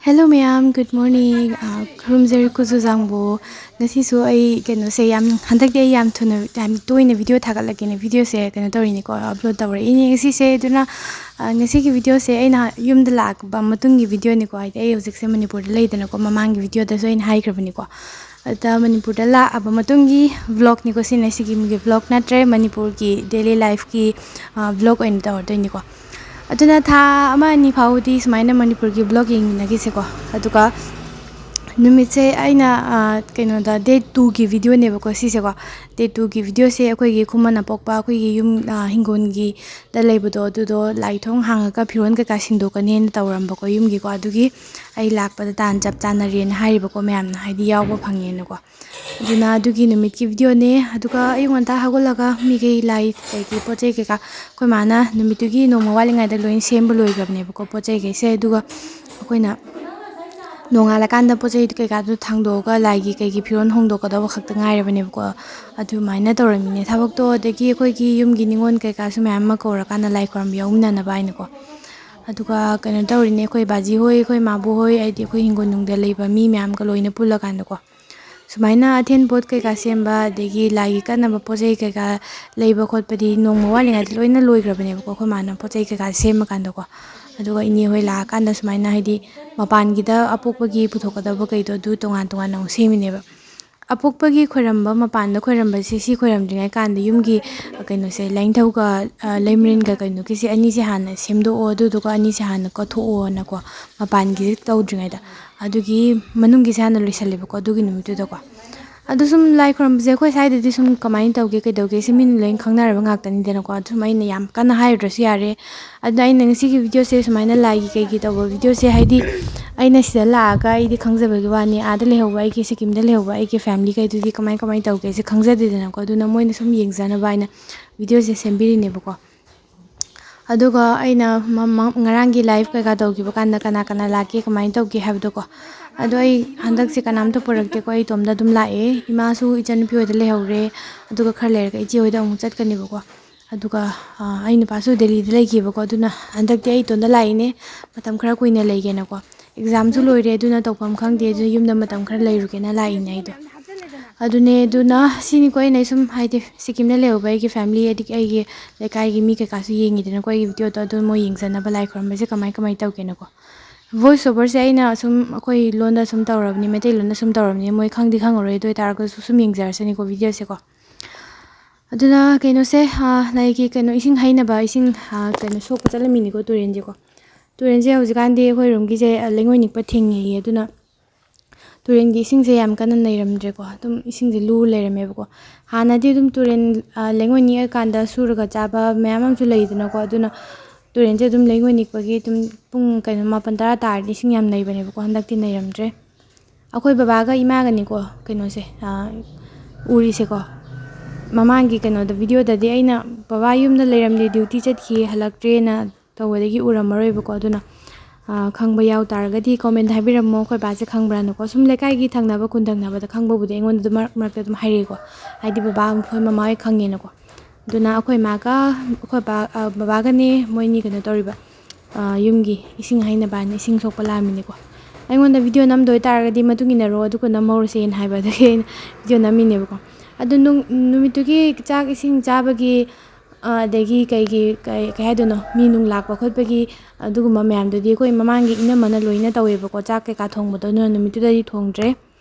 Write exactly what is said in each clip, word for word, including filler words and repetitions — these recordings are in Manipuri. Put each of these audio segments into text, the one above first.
Hello ꯃꯌꯥꯝ, good morning. ꯑꯥ, ꯈꯨꯔꯨꯝꯖꯔꯤ ꯀꯨꯆꯨ ꯖꯥꯡꯕꯨ꯫ ꯉꯁꯤꯁꯨ ꯑꯩ ꯀꯩꯅꯣꯁꯦ ꯌꯥꯝ, ꯍꯟꯗꯛꯇꯤ ꯑꯩ ꯌꯥꯝ ꯊꯨꯅ, ꯌꯥꯝ ꯇꯣꯏꯅ ꯚꯤꯗꯤꯑꯣ ꯊꯥꯒꯠꯂꯛꯀꯦꯅ ꯚꯤꯗꯤꯑꯣꯁꯦ ꯀꯩꯅꯣ ꯇꯧꯔꯤꯅꯤꯀꯣ, ꯑꯞꯂꯣꯗ ꯇꯧꯔꯛꯏꯅꯤ ꯉꯁꯤꯁꯦ꯫ ꯑꯗꯨꯅ, ꯑꯥ, ꯉꯁꯤꯒꯤ ꯚꯤꯗꯤꯑꯣꯁꯦ ꯑꯩꯅ ꯌꯨꯝꯗ ꯂꯥꯛꯄ ꯃꯇꯨꯡꯒꯤ ꯚꯤꯗꯤꯑꯣꯅꯤꯀꯣ, ꯍꯥꯏꯗꯤ ꯑꯩ ꯍꯧꯖꯤꯛꯁꯦ ꯃꯅꯤꯄꯨꯔꯗ ꯂꯩꯗꯅꯀꯣ, ꯃꯃꯥꯡꯒꯤ ꯚꯤꯗꯤꯑꯣꯗꯁꯨ ꯑꯩꯅ ꯍꯥꯏꯈ꯭ꯔꯕꯅꯤꯀꯣ꯫ ꯑꯗ ꯃꯅꯤꯄꯨꯔꯗ ꯂꯥꯛꯑꯕ ꯃꯇꯨꯡꯒꯤ ꯚ꯭ꯂꯣꯒꯅꯤꯀꯣ ꯁꯤꯅ, ꯁꯤꯒꯤ ꯃꯤꯒꯤ ꯚ꯭ꯂꯣꯒ ꯅꯠꯇ꯭ꯔꯦ, ꯃꯅꯤꯄꯨꯔꯒꯤ ꯗꯦꯂꯤ ꯂꯥꯏꯐꯀꯤ, ꯑꯥ, ꯚ꯭ꯂꯣꯒ ꯑꯣꯏꯅ ꯇꯧꯔꯗꯣꯏꯅꯤꯀꯣ꯫ ꯑꯗꯨꯅ ꯊꯥ ꯑꯃ ꯑꯅꯤ ꯐꯥꯎꯕꯗꯤ ꯁꯨꯃꯥꯏꯅ ꯃꯅꯤꯄꯨꯔꯒꯤ ꯚ꯭ꯂꯣꯒ ꯌꯦꯡꯃꯤꯟꯅꯈꯤꯁꯦꯀꯣ꯫ ꯑꯗꯨꯒ ꯅꯨꯃꯤꯠꯁꯦ ꯑꯩꯅ, ꯑꯥ, ꯀꯩꯅꯣꯗ, ꯗꯦꯠ ꯇꯨꯒꯤ ꯚꯤꯗꯤꯑꯣꯅꯦꯕꯀꯣ ꯁꯤꯁꯦꯀꯣ꯫ ꯗꯦꯠ ꯇꯨꯒꯤ ꯚꯤꯗꯤꯑꯣꯁꯦ ꯑꯩꯈꯣꯏꯒꯤ ꯈꯨꯃꯟ ꯑꯄꯣꯛꯄ ꯑꯩꯈꯣꯏꯒꯤ ꯌꯨꯝ, ꯑꯥ, ꯍꯤꯡꯒꯣꯜꯒꯤ ꯗ ꯂꯩꯕꯗꯣ, ꯑꯗꯨꯗꯣ ꯂꯥꯏ ꯊꯣꯡ ꯍꯥꯡꯉꯒ ꯐꯤꯔꯣꯜ ꯀꯩꯀꯥ ꯁꯤꯟꯗꯣꯛꯀꯅꯦꯅ ꯇꯧꯔꯝꯕꯀꯣ ꯌꯨꯝꯒꯤꯀꯣ꯫ ꯑꯗꯨꯒꯤ ꯑꯩ ꯂꯥꯛꯄꯗ ꯇꯥꯟ ꯆꯞ ꯆꯥꯅꯔꯦꯅ ꯍꯥꯏꯔꯤꯕꯀꯣ ꯃꯌꯥꯝꯅ, ꯍꯥꯏꯗꯤ ꯌꯥꯎꯕ ꯐꯪꯉꯦꯅꯀꯣ꯫ ꯑꯗꯨꯅ ꯑꯗꯨꯒꯤ ꯅꯨꯃꯤꯠꯀꯤ ꯚꯤꯗꯤꯑꯣꯅꯦ꯫ ꯑꯗꯨꯒ ꯑꯌꯨꯛ ꯉꯟꯇꯥ ꯍꯧꯒꯠꯂꯒ ꯃꯤꯒꯤ ꯂꯥꯏ ꯀꯩꯒꯤ ꯄꯣꯠ ꯆꯩ ꯀꯩꯀꯥ ꯑꯩꯈꯣꯏ ꯃꯥꯅ ꯅꯨꯃꯤꯠꯇꯨꯒꯤ ꯅꯣꯡꯃ ꯋꯥꯠꯂꯤꯉꯩꯗ ꯂꯣꯏꯅ ꯁꯦꯝꯕ ꯂꯣꯏꯈ꯭ꯔꯕꯅꯦꯕꯀꯣ ꯄꯣꯠ ꯆꯩ ꯀꯩꯁꯦ꯫ ꯑꯗꯨꯒ ꯑꯩꯈꯣꯏꯅ ꯅꯣꯡꯉꯥꯜꯂꯀꯥꯟꯗ ꯄꯣꯠ ꯆꯩ ꯀꯩꯀꯥꯗꯨ ꯊꯥꯡꯗꯣꯛꯑꯒ ꯂꯥꯏꯒꯤ ꯀꯩꯒꯤ ꯐꯤꯔꯣꯜ ꯍꯣꯡꯗꯣꯛꯀꯗꯕ ꯈꯛꯇ ꯉꯥꯏꯔꯕꯅꯦꯕꯀꯣ꯫ ꯑꯗꯨꯃꯥꯏꯅ ꯇꯧꯔꯝꯃꯤꯅꯦ ꯊꯕꯛꯇꯣ꯫ ꯑꯗꯒꯤ ꯑꯩꯈꯣꯏꯒꯤ ꯌꯨꯝꯒꯤ ꯅꯤꯉꯣꯜ ꯀꯩꯀꯥꯁꯨ ꯃꯌꯥꯝ ꯑꯃ ꯀꯧꯔꯀꯥꯟꯗ ꯂꯥꯏ ꯈꯨꯔꯨꯝꯕ ꯌꯥꯎꯃꯤꯟꯅꯅꯕ ꯍꯥꯏꯅꯀꯣ꯫ ꯑꯗꯨꯒ ꯀꯩꯅꯣ ꯇꯧꯔꯤꯅꯦ, ꯑꯩꯈꯣꯏ ꯕꯥꯖꯤ ꯍꯣꯏ, ꯑꯩꯈꯣꯏ ꯏꯃꯥꯕꯨ ꯍꯣꯏ, ꯍꯥꯏꯗꯤ ꯑꯩꯈꯣꯏ ꯍꯤꯡꯒꯣꯜꯅꯨꯡꯗ ꯂꯩꯕ ꯃꯤ ꯃꯌꯥꯝꯒ ꯂꯣꯏꯅ ꯄꯨꯜꯂꯀꯥꯟꯗꯀꯣ꯫ ꯁꯨꯃꯥꯏꯅ ꯑꯊꯦꯟ ꯄꯣꯠ ꯀꯩꯀꯥ ꯁꯦꯝꯕ, ꯑꯗꯒꯤ ꯂꯥꯏꯒꯤ ꯀꯠꯅꯕ ꯄꯣꯠ ꯆꯩ ꯀꯩꯀꯥ ꯂꯩꯕ ꯈꯣꯠꯄꯗꯤ ꯅꯣꯡꯃ ꯋꯥꯠꯂꯤꯉꯩꯗ ꯂꯣꯏꯅ ꯂꯣꯏꯈ꯭ꯔꯕꯅꯦꯕꯀꯣ, ꯑꯩꯈꯣꯏ ꯃꯥꯅ ꯄꯣꯠ ꯆꯩ ꯀꯩꯀꯥ ꯁꯦꯝꯃꯀꯥꯟꯗꯀꯣ꯫ ꯑꯗꯨꯒ ꯏꯅꯦ ꯍꯣꯏ ꯂꯥꯛꯑꯀꯥꯟꯗ ꯁꯨꯃꯥꯏꯅ, ꯍꯥꯏꯗꯤ ꯃꯄꯥꯟꯒꯤꯗ ꯑꯄꯣꯛꯄꯒꯤ ꯄꯨꯊꯣꯛꯀꯗꯕ ꯀꯩꯗꯣ ꯑꯗꯨ ꯇꯣꯉꯥꯟ ꯇꯣꯉꯥꯟꯅ ꯑꯃꯨꯛ ꯁꯦꯝꯃꯤꯅꯦꯕ꯫ ꯑꯄꯣꯛꯄꯒꯤ ꯈꯣꯏꯔꯝꯕ, ꯃꯄꯥꯟꯗ ꯈꯣꯏꯔꯝꯕꯁꯦ, ꯁꯤ ꯈꯣꯏꯔꯝꯗ꯭ꯔꯤꯉꯩ ꯀꯥꯟꯗ ꯌꯨꯝꯒꯤ ꯀꯩꯅꯣꯁꯦ, ꯂꯥꯏꯅꯤꯡꯊꯧꯒ, ꯑ, ꯂꯩꯃꯔꯦꯟꯒ ꯀꯩꯅꯣꯒꯤꯁꯦ ꯑꯅꯤꯁꯦ ꯍꯥꯟꯅ ꯁꯦꯝꯗꯣꯛꯑꯣ, ꯑꯗꯨꯗꯨꯒ ꯑꯅꯤꯁꯦ ꯍꯥꯟꯅ ꯀꯠꯊꯣꯛꯑꯣꯅꯀꯣ, ꯃꯄꯥꯟꯒꯤ ꯇꯧꯗ꯭ꯔꯤꯉꯩꯗ꯫ ꯑꯗꯨꯒꯤ ꯃꯅꯨꯡꯒꯤꯁꯦ ꯍꯥꯟꯅ ꯂꯣꯏꯁꯜꯂꯦꯕꯀꯣ ꯑꯗꯨꯒꯤ ꯅꯨꯃꯤꯠꯇꯨꯗꯀꯣ꯫ ꯑꯗꯣ ꯁꯨꯝ ꯂꯥꯏ ꯈꯨꯔꯨꯝꯕꯁꯦ ꯑꯩꯈꯣꯏ ꯁ꯭ꯋꯥꯏꯗꯗꯤ ꯁꯨꯝ ꯀꯃꯥꯏꯅ ꯇꯧꯒꯦ, ꯀꯩꯗꯧꯒꯦ, ꯁꯤ ꯃꯤꯅ ꯂꯣꯏꯅ ꯈꯪꯅꯔꯕ ꯉꯥꯛꯇꯅꯤꯗꯅꯀꯣ꯫ ꯑꯗꯨ ꯁꯨꯝ ꯑꯩꯅ ꯌꯥꯝ ꯀꯟꯅ ꯍꯥꯏꯔꯨꯗ꯭ꯔꯁꯨ ꯌꯥꯔꯦ꯫ ꯑꯗꯨꯅ ꯑꯩꯅ ꯉꯁꯤꯒꯤ ꯚꯤꯗꯤꯑꯣꯁꯦ ꯁꯨꯃꯥꯏꯅ ꯂꯥꯏꯒꯤ ꯀꯩꯒꯤ ꯇꯧꯕ ꯚꯤꯗꯤꯑꯣꯁꯦ, ꯍꯥꯏꯗꯤ ꯑꯩꯅ ꯁꯤꯗ ꯂꯥꯛꯑꯒ ꯑꯩꯗꯤ ꯈꯪꯖꯕꯒꯤ ꯋꯥꯅꯤ, ꯑꯥꯗ ꯂꯩꯍꯧꯕ ꯑꯩꯒꯤ, ꯁꯤꯀꯤꯝꯗ ꯂꯩꯍꯧꯕ ꯑꯩꯒꯤ ꯐꯦꯃꯤꯂꯤ ꯀꯩꯗꯨꯗꯤ ꯀꯃꯥꯏ ꯀꯃꯥꯏꯅ ꯇꯧꯒꯦꯁꯦ ꯈꯪꯖꯗꯦꯗꯅꯀꯣ꯫ ꯑꯗꯨꯅ ꯃꯣꯏꯅ ꯁꯨꯝ ꯌꯦꯡꯖꯅꯕ ꯍꯥꯏꯅ ꯚꯤꯗꯤꯑꯣꯁꯦ ꯁꯦꯝꯕꯤꯔꯤꯅꯦꯕꯀꯣ꯫ ꯑꯗꯨꯒ ꯑꯩꯅ ꯃ- ꯃ- ꯉꯔꯥꯡꯒꯤ ꯂꯥꯏꯐ ꯀꯩꯀꯥ ꯇꯧꯈꯤꯕ ꯀꯥꯟꯗ ꯀꯅꯥ ꯀꯅꯥ ꯂꯥꯛꯀꯦ, ꯀꯃꯥꯏꯅ ꯇꯧꯒꯦ ꯍꯥꯏꯕꯗꯣꯀꯣ꯫ ꯑꯗꯣ ꯑꯩ ꯍꯟꯗꯛꯁꯦ ꯀꯅꯥꯝꯇ ꯄꯨꯔꯛꯇꯦꯀꯣ, ꯑꯩ ꯏꯇꯣꯝꯗ ꯑꯗꯨꯝ ꯂꯥꯛꯑꯦ꯫ ꯏꯃꯥꯁꯨ ꯏꯆꯟꯅꯨꯄꯤ ꯍꯣꯏꯗ ꯂꯩꯍꯧꯔꯦ꯫ ꯑꯗꯨꯒ ꯈꯔ ꯂꯩꯔꯒ ꯏꯆꯦ ꯍꯣꯏꯗ ꯑꯃꯨꯛ ꯆꯠꯀꯅꯦꯕꯀꯣ꯫ ꯑꯗꯨꯒ ꯑ, ꯑꯩ ꯅꯨꯄꯥꯁꯨ ꯗꯦꯜꯂꯤꯗ ꯂꯩꯈꯤꯕꯀꯣ, ꯑꯗꯨꯅ ꯍꯟꯗꯛꯇꯤ ꯑꯩ ꯏꯇꯣꯝꯗ ꯂꯥꯛꯏꯅꯦ꯫ ꯃꯇꯝ ꯈꯔ ꯀꯨꯏꯅ ꯂꯩꯒꯦꯅꯀꯣ꯫ ꯑꯦꯛꯖꯥꯝꯁꯨ ꯂꯣꯏꯔꯦ, ꯑꯗꯨꯅ ꯇꯧꯐꯝ ꯈꯪꯗꯦ, ꯑꯗꯨꯅ ꯌꯨꯝꯗ ꯃꯇꯝ ꯈꯔ ꯂꯩꯔꯨꯒꯦꯅ ꯂꯥꯛꯏꯅꯦ ꯑꯩꯗꯣ꯫ ꯑꯗꯨꯅꯦ, ꯑꯗꯨꯅ ꯁꯤꯅꯤꯀꯣ ꯑꯩꯅ ꯁꯨꯝ, ꯍꯥꯏꯗꯤ, ꯁꯤꯀꯤꯝꯗ ꯂꯩꯍꯧꯕ ꯑꯩꯒꯤ ꯐꯦꯃꯤꯂꯤ, ꯑꯗꯒꯤ ꯑꯩꯒꯤ ꯂꯩꯀꯥꯏꯒꯤ ꯃꯤ ꯀꯩꯀꯥꯁꯨ ꯌꯦꯡꯉꯤꯗꯅꯀꯣ ꯑꯩꯒꯤ ꯚꯤꯗꯤꯑꯣꯗꯣ꯫ ꯑꯗꯨ ꯃꯣꯏ ꯌꯦꯡꯖꯅꯕ ꯂꯥꯏ ꯈꯨꯔꯨꯝꯕꯁꯦ ꯀꯃꯥꯏ ꯀꯃꯥꯏ ꯇꯧꯒꯦꯅꯀꯣ꯫ ꯚꯣꯏꯁ ꯑꯣꯚꯔꯁꯦ ꯑꯩꯅ ꯁꯨꯝ ꯑꯩꯈꯣꯏ ꯂꯣꯟꯗ ꯁꯨꯝ ꯇꯧꯔꯕꯅꯤ, ꯃꯩꯇꯩꯂꯣꯟꯗ ꯁꯨꯝ ꯇꯧꯔꯕꯅꯤ, ꯃꯣꯏ ꯈꯪꯗꯤ ꯈꯪꯉꯔꯣꯏ꯫ ꯑꯗꯨ ꯑꯣꯏꯇꯥꯔꯒꯁꯨ ꯁꯨꯝ ꯌꯦꯡꯖꯔꯁꯅꯤꯀꯣ ꯚꯤꯗꯤꯑꯣꯁꯦꯀꯣ꯫ ꯑꯗꯨꯅ ꯀꯩꯅꯣꯁꯦ, ꯑꯥ, ꯂꯩꯒꯤ ꯀꯩꯅꯣ, ꯏꯁꯤꯡ ꯍꯩꯅꯕ, ꯏꯁꯤꯡ, ꯑꯥ, ꯀꯩꯅꯣ, ꯁꯣꯛꯄ ꯆꯠꯂꯝꯃꯤꯅꯤꯀꯣ ꯇꯨꯔꯦꯟꯁꯦꯀꯣ꯫ ꯇꯨꯔꯦꯟꯁꯦ ꯍꯧꯖꯤꯛꯀꯥꯟꯗꯤ ꯑꯩꯈꯣꯏ ꯔꯨꯝꯒꯤꯁꯦ, ꯑ, ꯂꯩꯉꯣꯏ ꯅꯤꯛꯄ ꯊꯤꯡꯉꯦꯌꯦ꯫ ꯑꯗꯨꯅ ꯇꯨꯔꯦꯟꯒꯤ ꯏꯁꯤꯡꯁꯦ ꯌꯥꯝ ꯀꯟꯅ ꯅꯩꯔꯝꯗ꯭ꯔꯦꯀꯣ꯫ ꯑꯗꯨꯝ ꯏꯁꯤꯡꯁꯦ ꯂꯨ ꯂꯩꯔꯝꯃꯦꯕꯀꯣ꯫ ꯍꯥꯟꯅꯗꯤ ꯑꯗꯨꯝ ꯇꯨꯔꯦꯟ, ꯑ, ꯂꯩꯉꯣꯏ ꯅꯤꯛꯑꯀꯥꯟꯗ ꯁꯨꯔꯒ ꯆꯥꯕ ꯃꯌꯥꯝ ꯑꯃꯁꯨ ꯂꯩꯗꯅꯀꯣ꯫ ꯑꯗꯨꯅ ꯇꯨꯔꯦꯟꯁꯦ ꯑꯗꯨꯝ ꯂꯩꯉꯣꯏ ꯅꯤꯛꯄꯒꯤ ꯑꯗꯨꯝ ꯄꯨꯡ, ꯀꯩꯅꯣ, ꯃꯥꯄꯟ ꯇꯔꯥ ꯇꯥꯔꯗꯤ ꯏꯁꯤꯡ ꯌꯥꯝ ꯅꯩꯕꯅꯦꯕꯀꯣ꯫ ꯍꯟꯗꯛꯇꯤ ꯅꯩꯔꯝꯗ꯭ꯔꯦ꯫ ꯑꯩꯈꯣꯏ ꯕꯕꯥꯒ ꯏꯃꯥꯒꯅꯤꯀꯣ ꯀꯩꯅꯣꯁꯦ, ꯑ, ꯎꯔꯤꯁꯦꯀꯣ꯫ ꯃꯃꯥꯡꯒꯤ ꯀꯩꯅꯣꯗ, ꯚꯤꯗꯤꯑꯣꯗꯗꯤ ꯑꯩꯅ ꯕꯕꯥ ꯌꯨꯝꯗ ꯂꯩꯔꯝꯗꯦ, ꯗ꯭ꯌꯨꯇꯤ ꯆꯠꯈꯤ, ꯍꯜꯂꯛꯇ꯭ꯔꯦꯅ ꯇꯧꯕꯗꯒꯤ ꯎꯔꯝꯃꯔꯣꯏꯕꯀꯣ꯫ ꯑꯗꯨꯅ, ꯑ, ꯈꯪꯕ ꯌꯥꯎ ꯇꯥꯔꯒꯗꯤ ꯀꯣꯃꯦꯟ ꯍꯥꯏꯕꯤꯔꯝꯃꯣ, ꯑꯩꯈꯣꯏ ꯕꯥꯁꯦ ꯈꯪꯕ꯭ꯔꯥꯅꯀꯣ꯫ ꯁꯨꯝ ꯂꯩꯀꯥꯏꯒꯤ ꯊꯪꯅꯕ ꯈꯨꯟ ꯊꯪꯅꯕꯗ ꯈꯪꯕꯕꯨꯗꯤ ꯑꯩꯉꯣꯟꯗ ꯑꯗꯨꯝ ꯃꯔꯛ ꯃꯔꯛꯇ ꯑꯗꯨꯝ ꯍꯥꯏꯔꯛꯏꯀꯣ, ꯍꯥꯏꯗꯤ ꯕꯕꯥ ꯃꯈꯣꯏ ꯃꯃꯥ ꯍꯣꯏ ꯈꯪꯉꯦꯅꯀꯣ꯫ ꯑꯗꯨꯅ ꯑꯩꯈꯣꯏ ꯃꯥꯒ, ꯑꯩꯈꯣꯏ ꯕꯥ-, ꯑ, ꯕꯕꯥꯒꯅꯦ, ꯃꯣꯏꯅꯤ ꯀꯩꯅꯣ ꯇꯧꯔꯤꯕ, ꯑ, ꯌꯨꯝꯒꯤ ꯏꯁꯤꯡ ꯍꯩꯅꯕ ꯍꯥꯏꯅ ꯏꯁꯤꯡ ꯁꯣꯛꯄ ꯂꯥꯛꯑꯝꯃꯤꯅꯦꯀꯣ꯫ ꯑꯩꯉꯣꯟꯗ ꯚꯤꯗꯤꯑꯣ ꯅꯝꯗꯣꯏ ꯇꯥꯔꯒꯗꯤ ꯃꯇꯨꯡ ꯏꯟꯅꯔꯣ, ꯑꯗꯨꯒ ꯅꯝꯍꯧꯔꯁꯦꯅ ꯍꯥꯏꯕ, ꯑꯗꯨꯒꯤ ꯑꯩꯅ ꯚꯤꯗꯤꯑꯣ ꯅꯝꯃꯤꯅꯦꯕꯀꯣ꯫ ꯑꯗꯨ ꯅꯨꯡ-, ꯅꯨꯃꯤꯠꯇꯨꯒꯤ ꯆꯥꯛ ꯏꯁꯤꯡ ꯆꯥꯕꯒꯤ, ꯑ, ꯑꯗꯒꯤ ꯀꯩꯒꯤ, ꯀꯩ, ꯀꯩ ꯍꯥꯏꯗꯣꯏꯅꯣ, ꯃꯤ ꯅꯨꯡ ꯂꯥꯛꯄ ꯈꯣꯠꯄꯒꯤ ꯑꯗꯨꯒꯨꯝꯕ ꯃꯌꯥꯝꯗꯨꯗꯤ ꯑꯩꯈꯣꯏ ꯃꯃꯥꯡꯒꯤ ꯏꯅꯝꯃꯅ ꯂꯣꯏꯅ ꯇꯧꯋꯦꯕꯀꯣ꯫ ꯆꯥꯛ ꯀꯩꯀꯥ ꯊꯣꯡꯕꯗꯣ ꯑꯗꯨꯅ ꯅꯨꯃꯤꯠꯇꯨꯗꯗꯤ ꯊꯣꯡꯗ꯭ꯔꯦ꯫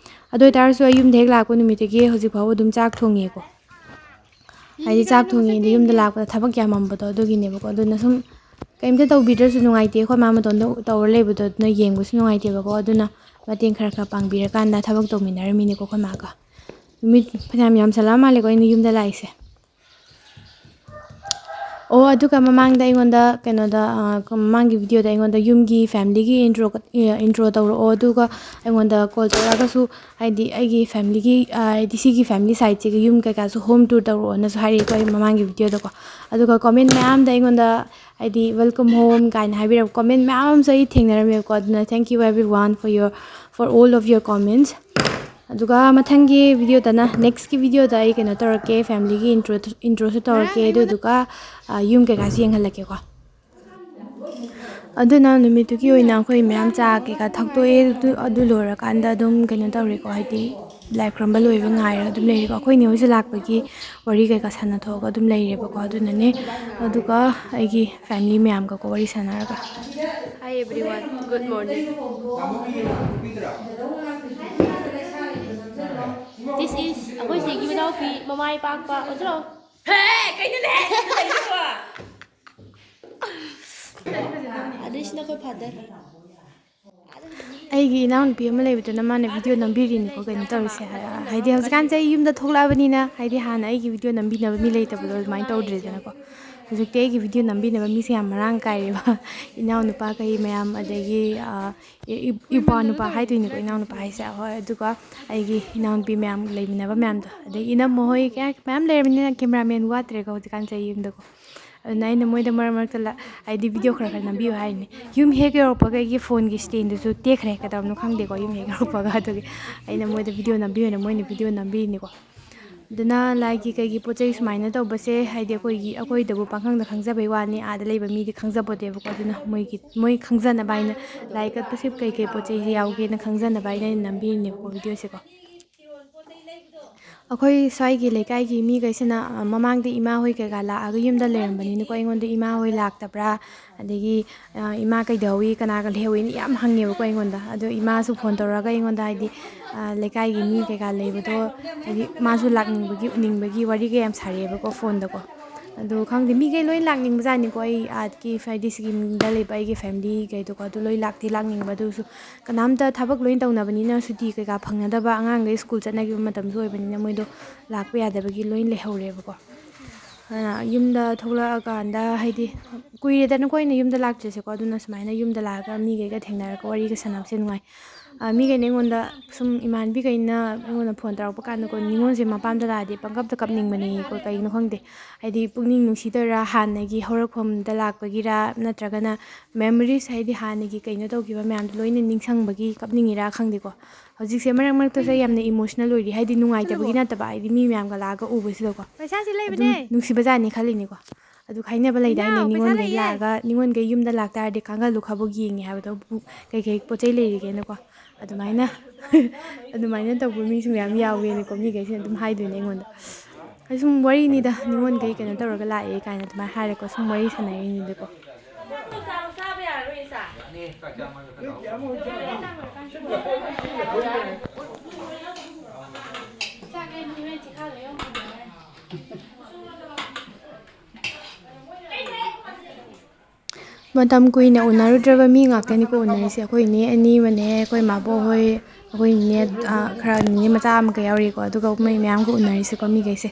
ꯑꯗꯨ ꯑꯣꯏꯇꯥꯔꯁꯨ ꯑꯩ ꯌꯨꯝꯗ ꯍꯦꯛ ꯂꯥꯛꯄ ꯅꯨꯃꯤꯠꯇꯒꯤ ꯍꯧꯖꯤꯛ ꯐꯥꯎꯕ ꯑꯗꯨꯝ ꯆꯥꯛ ꯊꯣꯡꯉꯤꯀꯣ꯫ ꯍꯥꯏꯗꯤ ꯆꯥꯛ ꯊꯣꯡꯉꯤꯗꯤ ꯌꯨꯝꯗ ꯂꯥꯛꯄꯗ ꯊꯕꯛ ꯌꯥꯝꯃꯝꯕꯗꯣ ꯑꯗꯨꯒꯤꯅꯦꯕꯀꯣ꯫ ꯑꯗꯨꯅ ꯁꯨꯝ ꯀꯩꯝꯇ ꯇꯧꯕꯤꯗ꯭ꯔꯁꯨ ꯅꯨꯡꯉꯥꯏꯇꯦ, ꯑꯩꯈꯣꯏ ꯃꯥ ꯃꯇꯣꯝꯗ ꯇꯧꯔ ꯂꯩꯕꯗꯣ ꯑꯗꯨꯅ ꯌꯦꯡꯕꯁꯨ ꯅꯨꯡꯉꯥꯏꯇꯦꯕꯀꯣ꯫ ꯑꯗꯨꯅ ꯃꯇꯦꯡ ꯈꯔ ꯈꯔ ꯄꯥꯡꯕꯤꯔꯀꯥꯟꯗ ꯊꯕꯛ ꯇꯧꯃꯤꯟꯅꯔꯝꯃꯤꯅꯦꯀꯣ ꯑꯩꯈꯣꯏ ꯃꯥꯒ꯫ ꯅꯨꯃꯤꯠ ꯐꯅꯌꯥꯝ ꯌꯥꯝꯁꯜꯂꯛꯑ ꯃꯥꯜꯂꯦꯀꯣ ꯑꯩꯅ ꯌꯨꯝꯗ ꯂꯥꯛꯏꯁꯦ꯫ ꯑꯣ, ꯑꯗꯨꯒ ꯃꯃꯥꯡꯗ ꯑꯩꯉꯣꯟꯗ ꯀꯩꯅꯣꯗ, ꯑ, ꯃꯃꯥꯡꯒꯤ videoꯗ ꯑꯩꯉꯣꯟꯗ ꯌꯨꯝꯒꯤ familyꯒꯤ intro, intro ꯇꯧꯔꯛꯑꯣ, ꯑꯗꯨꯒ ꯑꯩꯉꯣꯟꯗ call ꯇꯧꯔꯛꯑꯒꯁꯨ, ꯍꯥꯏꯗꯤ ꯑꯩꯒꯤ familyꯒꯤ, ꯑ, ꯍꯥꯏꯗꯤ ꯁꯤꯒꯤ family sideꯁꯤꯒꯤ ꯌꯨꯝ ꯀꯩꯀꯥꯁꯨ home tour ꯇꯧꯔꯛꯑꯣꯅꯁꯨ ꯍꯥꯏꯔꯛꯑꯦꯀꯣ ꯑꯩ ꯃꯃꯥꯡꯒꯤ videoꯗꯀꯣ꯫ ꯑꯗꯨꯒ comment ꯃꯌꯥꯝꯗ ꯑꯩꯉꯣꯟꯗ ꯍꯥꯏꯗꯤ welcome home ꯀꯥꯏꯅ ꯍꯥꯏꯕꯤꯔꯛꯄ comment ꯃꯌꯥꯝ ꯑꯃꯁꯨ ꯑꯩ ꯊꯦꯡꯅꯔꯝꯃꯦꯕꯀꯣ꯫ ꯑꯗꯨꯅ thank you everyone for your, for all of your comments. ꯑꯗꯨꯒ ꯃꯊꯪꯒꯤ videoꯗꯅ, nextꯀꯤ videoꯗ ꯑꯩ ꯀꯩꯅꯣ ꯇꯧꯔꯛꯀꯦ, familyꯒꯤ intro, introꯁꯨ ꯇꯧꯔꯛꯀꯦ, ꯑꯗꯨꯗꯨꯒ, ꯑ, ꯌꯨꯝ ꯀꯩꯀꯥꯁꯨ ꯌꯦꯡꯍꯜꯂꯛꯀꯦꯀꯣ꯫ ꯑꯗꯨꯅ ꯅꯨꯃꯤꯠꯇꯨꯒꯤ ꯑꯣꯏꯅ ꯑꯩꯈꯣꯏ ꯃꯌꯥꯝ ꯆꯥ ꯀꯩꯀꯥ ꯊꯛꯇꯣꯛꯑꯦ꯫ ꯑꯗꯨ, ꯑꯗꯨ ꯂꯣꯏꯔꯀꯥꯟꯗ ꯑꯗꯨꯝ ꯀꯩꯅꯣ ꯇꯧꯔꯦꯀꯣ, ꯍꯥꯏꯗꯤ ꯂꯥꯏ ꯈꯨꯔꯨꯝꯕ ꯂꯣꯏꯕ ꯉꯥꯏꯔꯒ ꯑꯗꯨꯝ ꯂꯩꯔꯦꯀꯣ꯫ ꯑꯩꯈꯣꯏ ꯏꯅꯦ ꯍꯣꯏꯁꯨ ꯂꯥꯛꯄꯒꯤ ꯋꯥꯔꯤ ꯀꯩꯀꯥ ꯁꯥꯟꯅꯊꯣꯛꯑꯒ ꯑꯗꯨꯝ ꯂꯩꯔꯦꯕꯀꯣ꯫ ꯑꯗꯨꯅꯅꯦ, ꯑꯗꯨꯒ ꯑꯩꯒꯤ family ꯃꯌꯥꯝꯒꯀꯣ ꯋꯥꯔꯤ ꯁꯥꯟꯅꯔꯒ꯫ Hi everyone, good morning. This is ꯑꯩꯈꯣꯏ ꯆꯦꯒꯤ ꯃꯅꯥꯎꯄꯤ, ꯃꯃꯥꯏ ꯄꯥꯛꯄ꯫ ꯑꯣꯟꯁꯤꯜꯂꯛꯑꯣ꯫ ꯍꯦ, ꯀꯩꯅꯣꯅꯦ? ꯑꯗꯩꯁꯤꯅ ꯑꯩꯈꯣꯏ father꯫ ꯑꯩꯒꯤ ꯏꯅꯥꯎꯅꯨꯄꯤ ꯑꯃ ꯂꯩꯕꯗꯨꯅ ꯃꯥꯅ video ꯅꯝꯕꯤꯔꯤꯅꯤꯀꯣ, ꯀꯩꯅꯣ ꯇꯧꯔꯤꯁꯦ꯫ ꯍꯥꯏꯗꯤ ꯍꯧꯖꯤꯛꯀꯥꯟꯁꯦ ꯑꯩ ꯌꯨꯝꯗ ꯊꯣꯛꯂꯛꯑꯕꯅꯤꯅ, ꯍꯥꯏꯗꯤ ꯍꯥꯟꯅ ꯑꯩꯒꯤ video ꯅꯝꯕꯤꯅꯕ ꯃꯤ ꯂꯩꯇꯕꯗꯣ ꯑꯗꯨꯃꯥꯏꯅ ꯇꯧꯗ꯭ꯔꯦꯗꯅꯀꯣ꯫ ꯍꯧꯖꯤꯛꯇꯤ ꯑꯩꯒꯤ video ꯅꯝꯕꯤꯅꯕ ꯃꯤꯁꯦ ꯌꯥꯝ ꯃꯔꯥꯡ ꯀꯥꯏꯔꯦꯕ꯫ ꯏꯅꯥꯎꯅꯨꯄꯥꯈꯩ ꯃꯌꯥꯝ, ꯑꯗꯒꯤ, ꯑ, ꯏ-, ꯏ-, ꯏꯄ꯭ꯋꯥ ꯅꯨꯄꯥ ꯍꯥꯏꯗꯣꯏꯅꯤꯀꯣ, ꯏꯅꯥꯎꯅꯨꯄꯥ ꯍꯥꯏꯁꯦ꯫ ꯍꯣꯏ, ꯑꯗꯨꯒ ꯑꯩꯒꯤ ꯏꯅꯥꯎꯅꯨꯄꯤ ꯃꯌꯥꯝ ꯂꯩꯃꯤꯟꯅꯕ ꯃꯌꯥꯝꯗꯣ, ꯑꯗꯒꯤ ꯏꯅꯝꯃ ꯍꯣꯏ ꯀꯌꯥ ꯃꯌꯥꯝ ꯂꯩꯔꯕꯅꯤꯅ cameraman ꯋꯥꯠꯇ꯭ꯔꯦꯀꯣ ꯍꯧꯖꯤꯛꯀꯥꯟꯁꯦ ꯑꯩ ꯌꯨꯝꯗꯀꯣ꯫ ꯑꯗꯨꯅ ꯑꯩꯅ ꯃꯣꯏꯗ ꯃꯔꯛ ꯃꯔꯛꯇ ꯂ-, ꯍꯥꯏꯗꯤ video ꯈꯔ ꯈꯔ ꯅꯝꯕꯤꯌꯨ ꯍꯥꯏꯔꯤꯅꯦ꯫ ꯌꯨꯝ ꯍꯦꯛ ꯌꯧꯔꯛꯄꯒ ꯑꯩꯒꯤ phoneꯒꯤ standꯗꯨꯁꯨ ꯇꯦꯛꯈ꯭ꯔꯦ, ꯀꯩꯗꯧꯔꯕꯅꯣ ꯈꯪꯗꯦꯀꯣ, ꯌꯨꯝ ꯍꯦꯛ ꯌꯧꯔꯛꯄꯒ꯫ ꯑꯗꯨꯒꯤ ꯑꯩꯅ ꯃꯣꯏꯗ video ꯅꯝꯕꯤꯌꯨꯅ ꯃꯣꯏꯅ video ꯅꯝꯕꯤꯔꯤꯅꯤꯀꯣ꯫ ꯑꯗꯨꯅ ꯂꯥꯏꯒꯤ ꯀꯩꯒꯤ ꯄꯣꯠ ꯆꯩ ꯁꯨꯃꯥꯏꯅ ꯇꯧꯕꯁꯦ, ꯍꯥꯏꯗꯤ ꯑꯩꯈꯣꯏꯒꯤ, ꯑꯩꯈꯣꯏꯗꯕꯨ ꯄꯥꯡꯈꯪꯗ ꯈꯪꯖꯕꯩ ꯋꯥꯅꯤ, ꯑꯥꯗ ꯂꯩꯕ ꯃꯤꯗꯤ ꯈꯪꯖꯄꯣꯠꯇꯦꯕꯀꯣ꯫ ꯑꯗꯨꯅ ꯃꯣꯏꯒꯤ, ꯃꯣꯏ ꯈꯪꯖꯅꯕ ꯍꯥꯏꯅ ꯂꯥꯏ ꯀꯠꯄꯁꯦ ꯀꯩ ꯀꯩ ꯄꯣꯠ ꯆꯩꯁꯦ ꯌꯥꯎꯒꯦꯅ ꯈꯪꯖꯅꯕ ꯍꯥꯏꯅ ꯑꯩꯅ ꯅꯝꯕꯤꯔꯤꯅꯦꯕꯀꯣ videoꯁꯦꯀꯣ꯫ ꯑꯩꯈꯣꯏ ꯁ꯭ꯋꯥꯏꯒꯤ ꯂꯩꯀꯥꯏꯒꯤ ꯃꯤꯈꯩꯁꯤꯅ, ꯑ, ꯃꯃꯥꯡꯗ ꯏꯃꯥ ꯍꯣꯏ ꯀꯩꯀꯥ ꯂꯥꯛꯑꯒ ꯌꯨꯝꯗ ꯂꯩꯔꯝꯕꯅꯤꯅꯀꯣ, ꯑꯩꯉꯣꯟꯗ ꯏꯃꯥ ꯍꯣꯏ ꯂꯥꯛꯇꯕ꯭ꯔꯥ, ꯑꯗꯒꯤ, ꯑ, ꯏꯃꯥ ꯀꯩꯗꯧꯏ, ꯀꯅꯥꯒ ꯂꯩꯍꯧꯏꯅ ꯌꯥꯝ ꯍꯪꯉꯦꯕꯀꯣ ꯑꯩꯉꯣꯟꯗ꯫ ꯑꯗꯣ ꯏꯃꯥꯁꯨ phone ꯇꯧꯔꯒ ꯑꯩꯉꯣꯟꯗ ꯍꯥꯏꯗꯤ, ꯑ, ꯂꯩꯀꯥꯏꯒꯤ ꯃꯤ ꯀꯩꯀꯥ ꯂꯩꯕꯗꯣ, ꯍꯥꯏꯗꯤ ꯃꯥꯁꯨ ꯂꯥꯛꯅꯤꯡꯕꯒꯤ, ꯎꯅꯤꯡꯕꯒꯤ ꯋꯥꯔꯤꯒ ꯌꯥꯝ ꯁꯥꯔꯛꯑꯦꯕꯀꯣ phoneꯗꯀꯣ꯫ ꯑꯗꯣ ꯈꯪꯗꯦ, ꯃꯤꯈꯩ ꯂꯣꯏ ꯂꯥꯛꯅꯤꯡꯕꯖꯥꯠꯅꯤꯀꯣ, ꯑꯩ ꯑꯥꯗꯒꯤ ꯍꯥꯏꯗꯤ ꯁꯤꯀꯤꯝꯗ ꯂꯩꯕ ꯑꯩꯒꯤ familyꯈꯩꯗꯣꯀꯣ꯫ ꯑꯗꯨ ꯂꯣꯏ ꯂꯥꯛꯇꯤ ꯂꯥꯛꯅꯤꯡꯕ, ꯑꯗꯨꯁꯨ ꯀꯅꯥꯝꯇ ꯊꯕꯛ ꯂꯣꯏ ꯇꯧꯅꯕꯅꯤꯅ ꯁꯨꯇꯤ ꯀꯩꯀꯥ ꯐꯪꯅꯗꯕ, ꯑꯉꯥꯡꯈꯩ school ꯆꯠꯅꯈꯤꯕ ꯃꯇꯝꯁꯨ ꯑꯣꯏꯕꯅꯤꯅ ꯃꯣꯏꯗꯣ ꯂꯥꯛꯄ ꯌꯥꯗꯕꯒꯤ ꯂꯣꯏ ꯂꯩꯍꯧꯔꯦꯕꯀꯣ꯫ ꯑꯗꯨꯅ ꯌꯨꯝꯗ ꯊꯣꯛꯂꯛꯑꯀꯥꯟꯗ, ꯍꯥꯏꯗꯤ, ꯀꯨꯏꯔꯦꯗꯅꯀꯣ ꯑꯩꯅ ꯌꯨꯝꯗ ꯂꯥꯛꯇ꯭ꯔꯤꯁꯦꯀꯣ, ꯑꯗꯨꯅ ꯁꯨꯃꯥꯏꯅ ꯌꯨꯝꯗ ꯂꯥꯛꯑꯒ ꯃꯤꯈꯩꯒ ꯊꯦꯡꯅꯔꯒ ꯋꯥꯔꯤꯒ ꯁꯥꯟꯅꯕꯁꯦ ꯅꯨꯡꯉꯥꯏ꯫ ꯑ, ꯃꯤꯈꯩꯅ ꯑꯩꯉꯣꯟꯗ ꯁꯨꯝ, ꯏꯃꯥꯟꯅꯕꯤꯈꯩꯅ ꯑꯩꯉꯣꯟꯗ ꯐꯣꯟ ꯇꯧꯔꯛꯄ ꯀꯥꯟꯗꯀꯣ, "ꯅꯤꯉꯣꯜꯁꯦ ꯃꯄꯥꯝꯗ ꯂꯥꯛꯑꯗꯤ ꯄꯪꯀꯞꯇ ꯀꯞꯅꯤꯡꯕꯅꯦꯀꯣ, ꯀꯩꯒꯤꯅꯣ ꯈꯪꯗꯦ꯫ ꯍꯥꯏꯗꯤ ꯄꯨꯛꯅꯤꯡ ꯅꯨꯡꯁꯤꯗꯣꯏꯔꯥ, ꯍꯥꯟꯅꯒꯤ ꯍꯧꯔꯛꯐꯝꯗ ꯂꯥꯛꯄꯒꯤꯔꯥ, ꯅꯠꯇ꯭ꯔꯒꯅ memories, ꯍꯥꯏꯗꯤ ꯍꯥꯟꯅꯒꯤ ꯀꯩꯅꯣ ꯇꯧꯈꯤꯕ ꯃꯌꯥꯝꯗꯣ ꯂꯣꯏꯅ ꯅꯤꯡꯁꯤꯡꯕꯒꯤ ꯀꯞꯅꯤꯡꯉꯤꯔꯥ ꯈꯪꯗꯦꯀꯣ꯫ ꯍꯧꯖꯤꯛꯁꯦ ꯃꯔꯛ ꯃꯔꯛꯇꯁꯨ ꯑꯩ ꯌꯥꯝꯅ emotional ꯑꯣꯏꯔꯤ, ꯍꯥꯏꯗꯤ ꯅꯨꯡꯉꯥꯏꯇꯕꯒꯤ ꯅꯠꯇꯕ, ꯍꯥꯏꯗꯤ ꯃꯤ ꯃꯌꯥꯝꯒ ꯂꯥꯛꯑꯒ ꯎꯕꯁꯤꯗꯀꯣ꯫ ꯄꯩꯁꯥꯁꯤ ꯑꯗꯨꯝ ꯂꯩꯕꯅꯦ꯫ ꯅꯨꯡꯁꯤꯕꯖꯥꯠꯅꯤ ꯈꯜꯂꯤꯅꯤꯀꯣ꯫ ꯑꯗꯨ ꯍꯥꯏꯅꯕ ꯂꯩꯗꯥꯏꯅꯦ, ꯏꯅꯥꯎ, ꯄꯩꯁꯥ ꯅꯤꯉꯣꯜꯈꯩ ꯂꯩꯌꯦ꯫ ꯂꯥꯛꯑꯒ, ꯅꯤꯉꯣꯜꯈꯩ ꯌꯨꯝꯗ ꯂꯥꯛꯇꯥꯔꯗꯤ ꯀꯥꯡꯒꯜꯗꯨ ꯈꯥꯕꯣꯛ ꯌꯦꯡꯉꯦ ꯍꯥꯏꯕꯗꯣ, ꯀꯩꯀꯩ ꯄꯣꯠ ꯆꯩ ꯂꯩꯔꯤꯒꯦꯅꯀꯣ꯫ ꯑꯗꯨꯃꯥꯏꯅ, ꯑꯗꯨꯃꯥꯏꯅ ꯇꯧꯕ ꯃꯤꯁꯨ ꯃꯌꯥꯝ ꯌꯥꯎꯋꯦꯅꯀꯣ, ꯃꯤꯈꯩꯁꯤꯅ ꯑꯗꯨꯝ ꯍꯥꯏꯗꯣꯏꯅꯦ ꯑꯩꯉꯣꯟꯗ꯫ ꯑꯩ ꯁꯨꯝ ꯋꯥꯔꯤꯅꯤꯗ, ꯅꯤꯉꯣꯜꯈꯩ ꯀꯩꯅꯣ ꯇꯧꯔꯒ ꯂꯥꯛꯑꯦ ꯀꯥꯏꯅ ꯑꯗꯨꯃꯥꯏꯅ ꯍꯥꯏꯔꯦꯀꯣ, ꯁꯨꯝ ꯋꯥꯔꯤ ꯁꯥꯟꯅꯔꯤꯅꯤꯗꯀꯣ꯫ ꯃꯇꯝ ꯀꯨꯏꯅ ꯎꯅꯔꯨꯗ꯭ꯔꯕ ꯃꯤ ꯉꯥꯛꯇꯅꯤꯀꯣ ꯎꯅꯔꯤꯁꯦ꯫ ꯑꯩꯈꯣꯏ ꯏꯅꯦ ꯑꯅꯤ ꯑꯃꯅꯦ, ꯑꯩꯈꯣꯏ ꯃꯥꯕꯣꯛ ꯍꯣꯏ, ꯑꯩꯈꯣꯏ ꯏꯅꯦ, ꯑ, ꯈꯔ ꯅꯤꯅꯦ ꯃꯆꯥ ꯑꯃꯒ ꯌꯥꯎꯔꯤꯀꯣ꯫ ꯑꯗꯨꯒ ꯃꯣꯏ ꯃꯌꯥꯝꯒ ꯎꯅꯔꯤꯁꯦꯀꯣ, ꯃꯤꯈꯩꯁꯦ꯫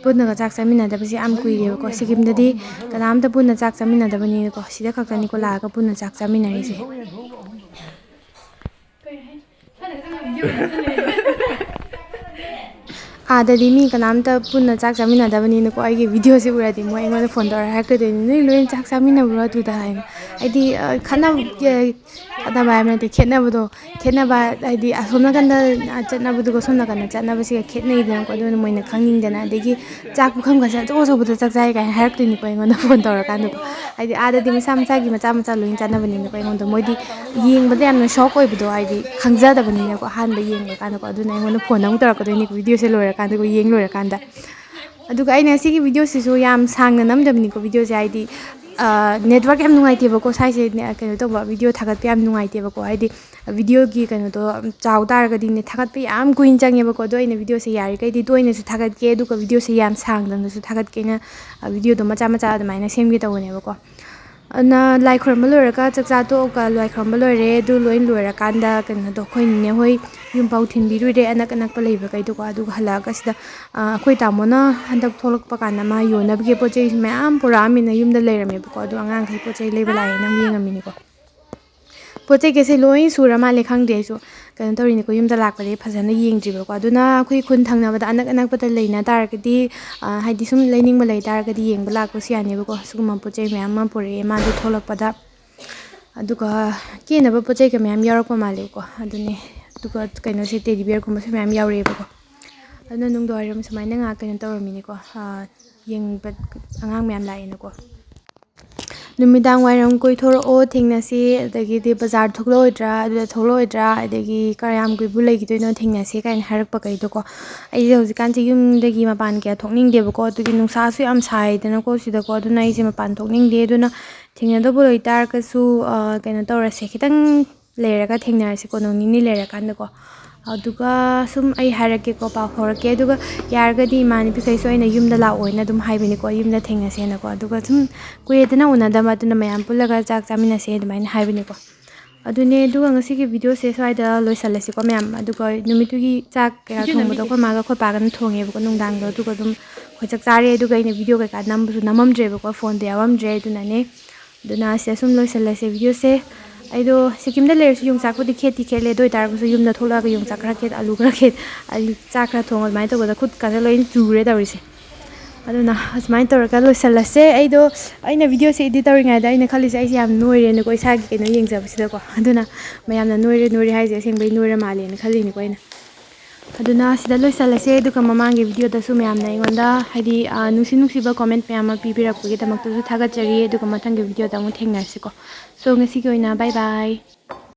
ꯄꯨꯟꯅꯒ ꯆꯥꯛ ꯆꯥꯃꯤꯟꯅꯗꯕꯁꯦ ꯌꯥꯝ ꯀꯨꯏꯔꯦꯕꯀꯣ꯫ ꯁꯤꯀꯤꯝꯗꯗꯤ ꯀꯅꯥꯝꯇ ꯄꯨꯟꯅ ꯆꯥꯛ ꯆꯥꯃꯤꯟꯅꯗꯕꯅꯤꯅꯀꯣ꯫ ꯁꯤꯗ ꯈꯛꯇꯅꯤꯀꯣ ꯂꯥꯛꯑꯒ ꯄꯨꯟꯅ ꯆꯥꯛ ꯆꯥꯃꯤꯟꯅꯔꯤꯁꯦ꯫ ꯑꯥꯗꯗꯤ ꯃꯤ ꯀꯅꯥꯝꯇ ꯄꯨꯟꯅ ꯆꯥꯛ ꯆꯥꯃꯤꯟꯅꯗꯕꯅꯤꯅꯀꯣ, ꯑꯩꯒꯤ videoꯁꯦ ꯎꯔꯗꯤ ꯃꯣꯏ ꯑꯩꯉꯣꯟꯗ ꯐꯣꯟ ꯇꯧꯔꯒ ꯍꯥꯏꯔꯛꯀꯗꯣꯏꯅꯤ, "ꯅꯣꯏ ꯂꯣꯏꯅ ꯆꯥꯛ ꯆꯥꯃꯤꯟꯅꯕ꯭ꯔꯣ?" ꯑꯗꯨꯗ ꯍꯥꯏꯅ꯫ ꯍꯥꯏꯗꯤ, ꯑ, ꯈꯠꯅꯕ, ꯑ, ꯈꯠꯅꯕ ꯍꯥꯏꯕ ꯅꯠꯇꯦ, ꯈꯦꯠꯅꯕꯗꯣ꯫ ꯈꯦꯠꯅꯕ ꯍꯥꯏꯗꯤ, ꯑꯁꯣꯝ ꯅꯥꯀꯟꯗ, ꯑ, ꯆꯠꯅꯕꯗꯨꯒ ꯁꯣꯝ ꯅꯥꯀꯟꯗ ꯆꯠꯅꯕꯁꯤꯒ ꯈꯦꯠꯅꯩꯗꯅꯀꯣ꯫ ꯑꯗꯨꯅ ꯃꯣꯏꯅ ꯈꯪꯅꯤꯡꯗꯅ, ꯑꯗꯒꯤ ꯆꯥꯛ ꯄꯨꯈꯝꯒꯁꯦ ꯑꯆꯧ ꯑꯆꯧꯕꯗ ꯆꯥꯛ ꯆꯥꯏ ꯀꯥꯏꯅ ꯍꯥꯏꯔꯛꯇꯣꯏꯅꯤꯀꯣ ꯑꯩꯉꯣꯟꯗ ꯐꯣꯟ ꯇꯧꯔꯀꯥꯟꯗꯀꯣ꯫ ꯍꯥꯏꯗꯤ, ꯑꯥꯗꯗꯤ ꯃꯁꯥ ꯃꯁꯥꯒꯤ ꯃꯆꯥ ꯃꯆꯥ ꯂꯣꯏꯅ ꯆꯥꯅꯕꯅꯤꯅꯀꯣ꯫ ꯑꯩꯉꯣꯟꯗ ꯃꯣꯏꯗꯤ ꯌꯦꯡꯕꯗ ꯌꯥꯝꯅ shock ꯑꯣꯏꯕꯗꯣ, ꯍꯥꯏꯗꯤ ꯈꯪꯖꯗꯕꯅꯤꯅꯀꯣ ꯑꯍꯥꯟꯕ ꯌꯦꯡꯕ ꯀꯥꯟꯗꯀꯣ꯫ ꯑꯗꯨꯅ ꯑꯩꯉꯣꯟꯗ ꯐꯣꯟ ꯑꯃꯨꯛ ꯇꯧꯔꯛꯀꯗꯣꯏꯅꯤ videoꯁꯦ ꯂꯣꯏꯔꯀꯥꯟꯗꯀꯣ, ꯌꯦꯡ ꯂꯣꯏꯔꯀꯥꯟꯗ꯫ ꯑꯗꯨꯒ ꯑꯩꯅ ꯁꯤꯒꯤ videoꯁꯤꯁꯨ ꯌꯥꯝ ꯁꯥꯡꯅ ꯅꯝꯗꯕꯅꯤꯀꯣ, videoꯁꯦ ꯍꯥꯏꯗꯤ, ꯑ, network ꯌꯥꯝ ꯅꯨꯡꯉꯥꯏꯇꯦꯕꯀꯣ ꯁ꯭ꯋꯥꯏꯁꯦ, ꯅꯦ-, ꯀꯩꯅꯣ ꯇꯧꯕ, video ꯊꯥꯒꯠꯄ ꯌꯥꯝ ꯅꯨꯡꯉꯥꯏꯇꯦꯕꯀꯣ꯫ ꯍꯥꯏꯗꯤ videoꯒꯤ ꯀꯩꯅꯣꯗꯣ ꯆꯥꯎ ꯇꯥꯔꯒꯗꯤꯅꯦ, ꯊꯥꯒꯠꯄ ꯌꯥꯝ ꯀꯨꯏꯅ ꯆꯪꯉꯦꯕꯀꯣ꯫ ꯑꯗꯣ ꯑꯩꯅ videoꯁꯦ ꯌꯥꯔꯤꯈꯩꯗꯤ ꯇꯣꯏꯅꯁꯨ ꯊꯥꯒꯠꯀꯦ, ꯑꯗꯨꯒ videoꯁꯦ ꯌꯥꯝ ꯁꯥꯡꯗꯅꯁꯨ ꯊꯥꯒꯠꯀꯦꯅ, ꯑ, videoꯗꯣ ꯃꯆꯥ ꯃꯆꯥ ꯑꯗꯨꯃꯥꯏꯅ ꯁꯦꯝꯒꯦ ꯇꯧꯕꯅꯦꯕꯀꯣ꯫ ꯑꯗꯨꯅ ꯂꯥꯏ ꯈꯨꯔꯨꯝꯕ ꯂꯣꯏꯔꯒ, ꯆꯥꯛ ꯆꯥ ꯇꯣꯛꯑꯒ ꯂꯥꯏ ꯈꯨꯔꯨꯝꯕ ꯂꯣꯏꯔꯦ꯫ ꯑꯗꯨ ꯂꯣꯏ ꯂꯣꯏꯔꯀꯥꯟꯗ ꯀꯩꯅꯣꯗꯣ, ꯑꯩꯈꯣꯏ ꯅꯤꯅꯦ ꯍꯣꯏ ꯌꯨꯝꯐꯥꯎ ꯊꯤꯟꯕꯤꯔꯨꯔꯦ, ꯑꯅꯛ ꯑꯅꯛꯄ ꯂꯩꯕꯈꯩꯗꯣꯀꯣ꯫ ꯑꯗꯨꯒ ꯍꯜꯂꯛꯑꯒ ꯁꯤꯗ, ꯑ, ꯑꯩꯈꯣꯏ ꯇꯥꯃꯣꯅ ꯍꯟꯗꯛ ꯊꯣꯛꯂꯛꯄ ꯀꯥꯟꯗ ꯃꯥ ꯌꯣꯟꯅꯕꯒꯤ ꯄꯣꯠ ꯆꯩ ꯃꯌꯥꯝ ꯄꯨꯔꯛꯑꯝꯃꯤꯅ ꯌꯨꯝꯗ ꯂꯩꯔꯝꯃꯦꯕꯀꯣ꯫ ꯑꯗꯣ ꯑꯉꯥꯡꯈꯩ ꯄꯣꯠ ꯆꯩ ꯂꯩꯕ ꯂꯥꯛꯑꯦ, ꯅꯪ ꯌꯦꯡꯉꯝꯃꯤꯅꯤꯀꯣ꯫ ꯄꯣꯠ ꯆꯩ ꯀꯩꯁꯦ ꯂꯣꯏ ꯁꯨꯔ ꯃꯥꯜꯂꯦ, ꯈꯪꯗꯦ ꯑꯩꯁꯨ꯫ ꯀꯩꯅꯣ ꯇꯧꯔꯤꯅꯤꯀꯣ, ꯌꯨꯝꯗ ꯂꯥꯛꯄꯗꯤ ꯐꯖꯅ ꯌꯦꯡꯗ꯭ꯔꯤꯕꯀꯣ꯫ ꯑꯗꯨꯅ ꯑꯩꯈꯣꯏ ꯈꯨꯟ ꯊꯪꯅꯕꯗ, ꯑꯅꯛ ꯑꯅꯛꯄꯗ ꯂꯩꯅ ꯇꯥꯔꯒꯗꯤ, ꯑ, ꯍꯥꯏꯗꯤ ꯁꯨꯝ ꯂꯩꯅꯤꯡꯕ ꯂꯩ ꯇꯥꯔꯒꯗꯤ ꯌꯦꯡꯕ ꯂꯥꯛꯄꯁꯨ ꯌꯥꯅꯦꯕꯀꯣ꯫ ꯁꯤꯒꯨꯝꯕ ꯄꯣꯠ ꯆꯩ ꯃꯌꯥꯝ ꯑꯃ ꯄꯨꯔꯛꯑꯦ ꯃꯥꯗꯣ ꯊꯣꯛꯂꯛꯄꯗ꯫ ꯑꯗꯨꯒ ꯀꯦꯅꯕ ꯄꯣꯠ ꯆꯩꯒ ꯃꯌꯥꯝ ꯌꯥꯎꯔꯛꯄ ꯃꯥꯜꯂꯦꯕꯀꯣ꯫ ꯑꯗꯨꯅꯦ꯫ ꯑꯗꯨꯒ ꯀꯩꯅꯣꯁꯦ, ꯇꯦꯗꯤ ꯕꯤꯌꯔꯒꯨꯝꯕꯁꯨ ꯃꯌꯥꯝ ꯌꯥꯎꯔꯛꯑꯦꯕꯀꯣ꯫ ꯑꯗꯨꯅ ꯅꯨꯡꯗꯥꯡꯋꯥꯏꯔꯝ ꯁꯨꯃꯥꯏꯅ ꯉꯥꯏꯍꯥꯛ ꯀꯩꯅꯣ ꯇꯧꯔꯝꯃꯤꯅꯤꯀꯣ, ꯑ, ꯌꯦꯡꯕ, ꯑꯉꯥꯡ ꯃꯌꯥꯝ ꯂꯥꯛꯑꯦꯅꯀꯣ꯫ ꯅꯨꯃꯤꯗꯥꯡ ꯋꯥꯏꯔꯝ ꯀꯣꯏꯊꯣꯔꯛꯑꯣ, ꯊꯦꯡꯅꯁꯤ, ꯑꯗꯒꯤꯗꯤ ꯕꯖꯥꯔ ꯊꯣꯛꯂꯛꯑꯣꯏꯗ꯭ꯔꯥ, ꯑꯗꯨꯗ ꯊꯣꯛꯂꯛꯑꯣꯏꯗ꯭ꯔꯥ, ꯑꯗꯒꯤ ꯀꯌꯥꯝ ꯀꯨꯏꯕꯨ ꯂꯩꯈꯤꯗꯣꯏꯅꯣ, ꯊꯦꯡꯅꯁꯤ ꯀꯥꯏꯅ ꯍꯥꯏꯔꯛꯄꯈꯩꯗꯣꯀꯣ꯫ ꯑꯩꯁꯦ ꯍꯧꯖꯤꯛꯀꯥꯟꯁꯦ ꯌꯨꯝꯗꯒꯤ ꯃꯄꯥꯟ ꯀꯌꯥ ꯊꯣꯛꯅꯤꯡꯗꯦꯕꯀꯣ, ꯑꯗꯨꯒꯤ ꯅꯨꯡꯁꯥꯁꯨ ꯌꯥꯝ ꯁꯥꯏꯗꯅꯀꯣ ꯁꯤꯗꯀꯣ, ꯑꯗꯨꯅ ꯑꯩꯁꯦ ꯃꯄꯥꯟ ꯊꯣꯛꯅꯤꯡꯗꯦ꯫ ꯑꯗꯨꯅ ꯊꯦꯡꯅꯗꯧꯕ ꯂꯩꯇꯥꯔꯒꯁꯨ, ꯑ, ꯀꯩꯅꯣ ꯇꯧꯔꯁꯦ, ꯈꯤꯇꯪ ꯂꯩꯔꯒ ꯊꯦꯡꯅꯔꯁꯤꯀꯣ, ꯅꯣꯡ ꯅꯤꯅꯤ ꯂꯩꯔꯀꯥꯟꯗꯀꯣ꯫ ꯑꯗꯨꯒ ꯁꯨꯝ ꯑꯩ ꯍꯥꯏꯔꯛꯀꯦꯀꯣ, ꯄꯥꯎ ꯐꯥꯎꯔꯛꯀꯦ꯫ ꯑꯗꯨꯒ ꯌꯥꯔꯒꯗꯤ ꯏꯃꯥꯟꯅꯕꯤꯈꯩꯁꯨ ꯑꯩꯅ ꯌꯨꯝꯗ ꯂꯥꯛꯑꯣꯅ ꯑꯗꯨꯝ ꯍꯥꯏꯕꯅꯤꯀꯣ, ꯌꯨꯝꯗ ꯊꯦꯡꯅꯁꯦꯅꯀꯣ꯫ ꯑꯗꯨꯒ ꯁꯨꯝ ꯀꯨꯏꯔꯦꯗꯅ ꯎꯅꯗꯕ, ꯑꯗꯨꯅ ꯃꯌꯥꯝ ꯄꯨꯜꯂꯒ ꯆꯥꯛ ꯆꯥꯃꯤꯟꯅꯁꯦ ꯑꯗꯨꯃꯥꯏꯅ ꯍꯥꯏꯕꯅꯤꯀꯣ꯫ ꯑꯗꯨꯅꯦ, ꯑꯗꯨꯒ ꯉꯁꯤꯒꯤ ꯚꯤꯗꯤꯑꯣꯁꯦ ꯁ꯭ꯋꯥꯏꯗ ꯂꯣꯏꯁꯜꯂꯁꯤꯀꯣ ꯃꯌꯥꯝ꯫ ꯑꯗꯨꯒ ꯅꯨꯃꯤꯠꯇꯨꯒꯤ ꯆꯥꯛ ꯀꯩꯀꯥ ꯊꯣꯡꯕꯗꯣ ꯑꯩꯈꯣꯏ ꯃꯥꯒ ꯑꯩꯈꯣꯏ ꯄꯥꯒꯅ ꯊꯣꯡꯉꯦꯕꯀꯣ ꯅꯨꯡꯗꯥꯡꯗꯣ꯫ ꯑꯗꯨꯒ ꯑꯗꯨꯝ ꯑꯩꯈꯣꯏ ꯆꯥꯛ ꯆꯥꯔꯦ꯫ ꯑꯗꯨꯒ ꯑꯩꯅ ꯚꯤꯗꯤꯑꯣ ꯀꯩꯀꯥ ꯅꯝꯕꯁꯨ ꯅꯝꯃꯝꯗ꯭ꯔꯦꯕꯀꯣ, ꯐꯣꯟꯗ ꯌꯥꯎꯔꯝꯗ꯭ꯔꯦ꯫ ꯑꯗꯨꯅꯅꯦ, ꯑꯗꯨꯅ ꯁꯤꯗ ꯁꯨꯝ ꯂꯣꯏꯁꯤꯜꯂꯁꯦ ꯚꯤꯗꯤꯑꯣꯁꯦ꯫ ꯑꯩꯗꯣ ꯁꯤꯀꯤꯝꯗ ꯂꯩꯔꯁꯨ ꯌꯣꯡꯆꯥꯛꯄꯨꯗꯤ ꯈꯦꯠꯇꯤ ꯈꯦꯠꯂꯦ, ꯑꯗꯨ ꯑꯣꯏꯇꯥꯔꯒꯁꯨ ꯌꯨꯝꯗ ꯊꯣꯛꯂꯛꯑꯒ ꯌꯣꯡꯆꯥꯛ ꯈꯔ ꯈꯦꯠ, ꯑꯂꯨ ꯈꯔ ꯈꯦꯠ, ꯑꯂꯨ, ꯆꯥꯛ ꯈꯔ ꯊꯣꯡ, ꯑꯗꯨꯃꯥꯏꯅ ꯇꯧꯕꯗ ꯈꯨꯠꯀꯁꯦ ꯂꯣꯏ ꯆꯨꯔꯦ ꯇꯧꯔꯤꯁꯦ꯫ ꯑꯗꯨꯅ ꯑꯁꯨꯃꯥꯏꯅ ꯇꯧꯔꯒ ꯂꯣꯏꯁꯤꯜꯂꯁꯦ꯫ ꯑꯩꯗꯣ, ꯑꯩꯅ ꯚꯤꯗꯤꯑꯣꯁꯦ ꯏꯗꯤꯠ ꯇꯧꯔꯤꯉꯩꯗ ꯑꯩꯅ ꯈꯜꯂꯤꯁꯦ ꯑꯩꯁꯦ ꯌꯥꯝ ꯅꯣꯏꯔꯦꯅꯀꯣ, ꯏꯁꯥꯒꯤ ꯀꯩꯅꯣ ꯌꯦꯡꯖꯕꯁꯤꯗꯀꯣ꯫ ꯑꯗꯨꯅ ꯃꯌꯥꯝꯅ "ꯅꯣꯏꯔꯦ, ꯅꯣꯏꯔꯦ" ꯍꯥꯏꯁꯦ ꯑꯁꯦꯡꯕꯩ ꯅꯣꯏꯔ ꯃꯥꯜꯂꯦꯅ ꯈꯜꯂꯤꯅꯤꯀꯣ ꯑꯩꯅ꯫ ꯑꯗꯨꯅ ꯁꯤꯗ ꯂꯣꯏꯁꯤꯜꯂꯁꯦ꯫ ꯑꯗꯨꯒ ꯃꯃꯥꯡꯒꯤ ꯚꯤꯗꯤꯑꯣꯗꯁꯨ ꯃꯌꯥꯝꯅ ꯑꯩꯉꯣꯟꯗ, ꯍꯥꯏꯗꯤ, ꯑ, ꯅꯨꯡꯁꯤ ꯅꯨꯡꯁꯤꯕ ꯀꯣꯃꯦꯟꯠ ꯃꯌꯥꯝ ꯑꯃ ꯄꯤꯕꯤꯔꯛꯄꯒꯤꯗꯃꯛꯇꯁꯨ ꯊꯥꯒꯠꯆꯔꯤ꯫ ꯑꯗꯨꯒ ꯃꯊꯪꯒꯤ ꯚꯤꯗꯤꯑꯣꯗ ꯑꯃꯨꯛ ꯊꯦꯡꯅꯔꯁꯤꯀꯣ꯫ So, ꯉꯁꯤꯒꯤ ꯑꯣꯏꯅ bye bye꯫